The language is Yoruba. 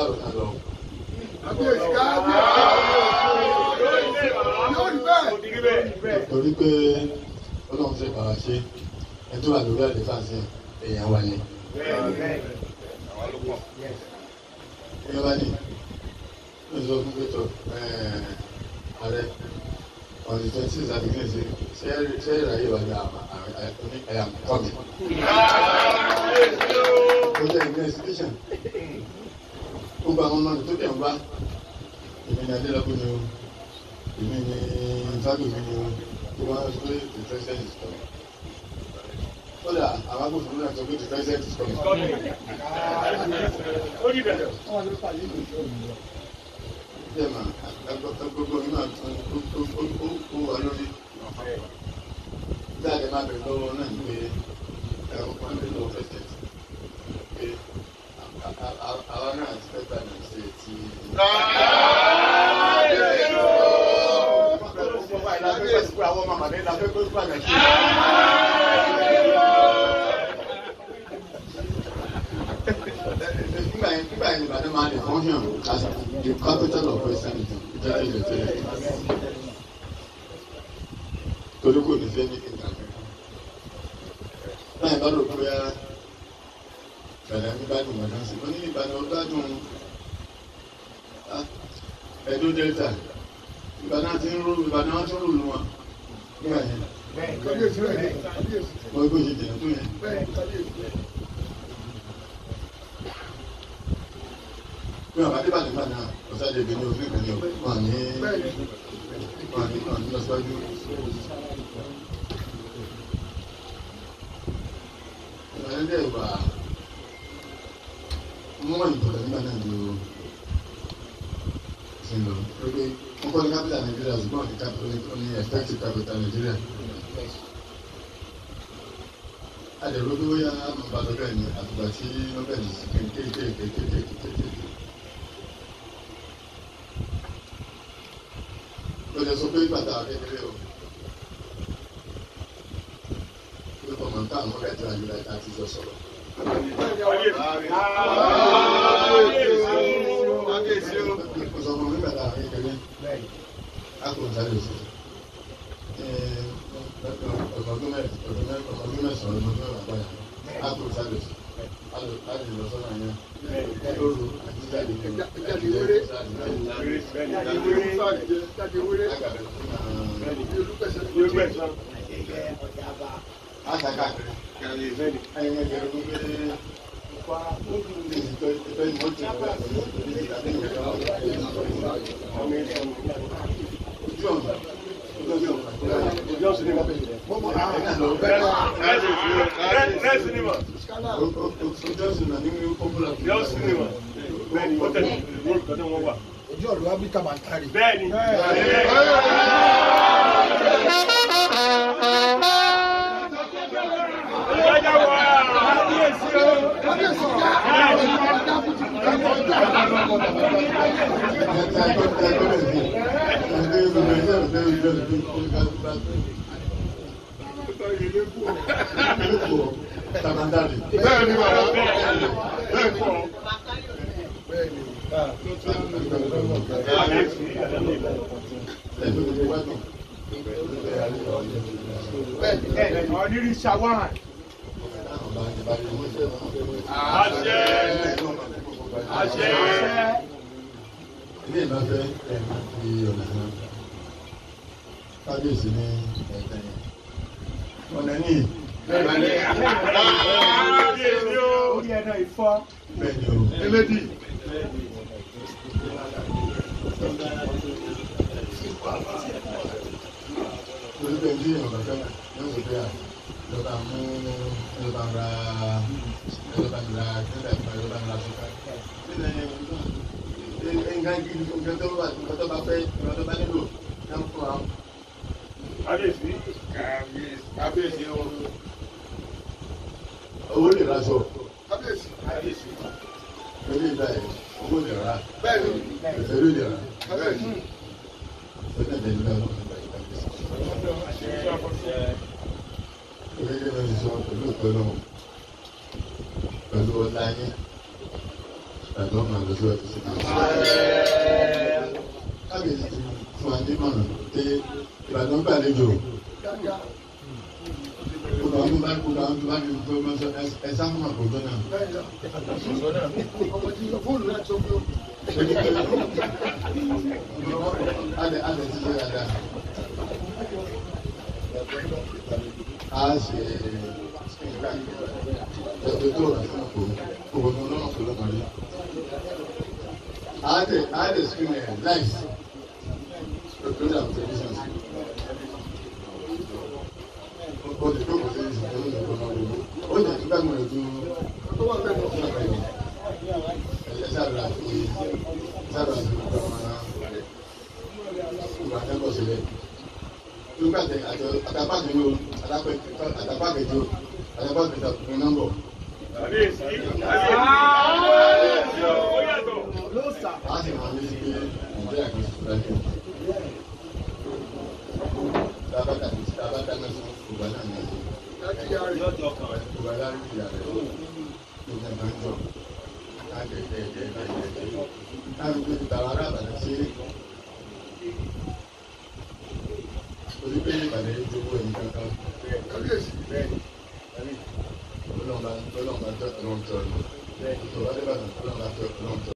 àrùn náà lọ. Torí pé Ọlọ́run ṣe bàbá ṣe ẹni tó wà lórí àlefa sí èèyàn wa ni. Èèyàn wa ni ó sọ fún pé tọ ààrẹ on the 26th àti kí ni ṣe ṣe ìráyè wà ní I am coming. Ó jẹ́ ìgbẹ́ institution. Gbogbo àwọn ọmọ tó tẹ̀ ń wá èmi ni Adélọ́kùn ni o, èmi ni Fágbèmí ni o, tó wá sọ pé the president is coming. Kódà àwọn agbófinró náà sọ pé the president is coming. Bẹ́ẹ̀ mà gbogbo mi máa tún ó wà lórí. Dáàdé máa bẹ̀rẹ̀ lọ́wọ́ náà ní pé ẹ̀rọ kan lè lọ́wọ́ president pé àwa náà ti fẹ́ gbà náà ṣe ti. Nígbà yẹn Ìbàdàn máa lè function as the capital of Western Region ìjọba. Torí kò ní fẹ́ ní ìgbàgbọ́. Báyìí bá rò pé Ìbàdàn gbádùn Ìbàdàn sí. Mo ní Ìbàdàn gbádùn Ẹdó Delta. Ìbàdàn ti ń rú Ìbàdàn ti ń rú lu wọn. Nígbà yẹn. Wọ́n gbé ṣe jìnnà tó yẹn. Bí wọn bá dé Ìbàdàn gbà náà, ọ̀sán lè bí ní òfin kan ní wọn ní wọn ní wọn ní lọ síwájú. Ìbàdàn dẹ̀ wà mọ́ ìbọ̀dọ̀ nígbà náà ju sí lọ. Pé wọ́n kọ́ ní capital Nigeria ṣùgbọ́n ní capital ní effective capital Nigeria. A lè rò pé bóyá mo bá lọ bẹ́ẹ̀ ni àtùgbà tí wọ́n bẹ̀rẹ̀ sí kéékèèké. Ó lè sọ pé bàtà kékeré o. Ó kọ̀ mọ̀ táwọn ọ̀gá ìtura yìí láti àti jọ sọ̀rọ̀. Ó sọ fún mi bàtà kékeré. A kò sáré sí. Ọdún mẹ́sàn-án ọdún mẹ́wàá báyà. A kò sáré sí. A lè lọ sọ́nà yẹn. Lóru àti jáde wéré. Ojú ọ̀rọ̀ wa bí kàmáńtárì. Bẹ́ẹ̀ni. Bẹ́ẹ̀ni bàbá. Bẹ́ẹ̀ni. Bẹ́ẹ̀ni. Onírìṣà wà. Àṣẹ. Àṣẹ. Ilé ìbáfẹ́ ẹ̀ máa fi ọ̀nà hàn. Kábíyèsí ní ẹ̀ẹ́dẹ́ yẹn. Ọ̀nà ní. Kábíyèsí o. Orí ẹ̀nà ìfọ́. Bẹ́ẹ̀ni o. Elédì. Torí pé ní ìrànlọ́ fẹ́ràn yóò sọ pé lọ́ba mú lọ́ba ra lọ́ba ra kílẹ̀ lọ́ba ra sọ́kà. Nǹkan gidi nǹkan tó bá nǹkan tó bá fẹ́ nǹkan tó bá nílò náà ń fún wa. Kábíyèsí. Kábíyèsí o. Owó lè ra sọ. Kábíyèsí. Kábíyèsí. Pẹ̀lú ìgbà yẹn, owó lè ra. Bẹ́ẹ̀ni. Pẹ̀lú ìlera. Kábíyèsí. Pẹ̀lú ìlera náà nígbà yìí kábíyèsí. Gẹ́gẹ́ bí wọ́n ti sọ pẹ̀lú ìpinnu pẹ̀lú ọlá yín Ìbàdàn máa lọ síwájú sí i. Kábíyèsí ti fún wa ní mọ̀nà pé Ìbàdàn gbàlejò. Gbogbo àwọn bá gbogbo àwọn tó bá ní tó máa sọ ẹ sá fún àkójọ náà. Adẹ ti ṣe dáadáa. A ṣe ẹgbẹ́ tó rà fún àpò gbogbo tó lọ́nà tó lọ́nà rí. A dẹ̀ screen ẹ̀ live lórí àwọn tẹlifíṣàn. O lè jókòó sí ìsìnkú ní ìlú ọmọ gbogbo. Ó lè tún gbàgbọ́ rẹ̀ ju ẹ sábà fi sábà fi gbogbo àwọn ìwà akẹ́kọ̀ọ́ sílẹ̀. Nígbà tẹ àjọ àtàpàkejì o àtàpàkejì o àtàpàkejì àtàpàkejì nọ́mbọ̀. Kábíyèsí. Kábíyèsí o. Ó yàtọ̀. A sì máa létí pé Nàìjíríà kan ṣoṣo láyé. Tábà dáná sun Yorùbá náà ní Yorùbá lárí ìyá rẹ̀ ní ìgbà ń jọ. Káàkiri káàkiri pé tàwa ará Ìbàdàn ṣe é. Torí pé Ìbàdàn yìí jogún ẹni kankan. Ọlọ́run bá tọ́ ọlọ́run tọ́ ọ̀nà. Tó bá dé Ìbàdàn, Ọlọ́run bá tọ́ ọlọ́run tọ́.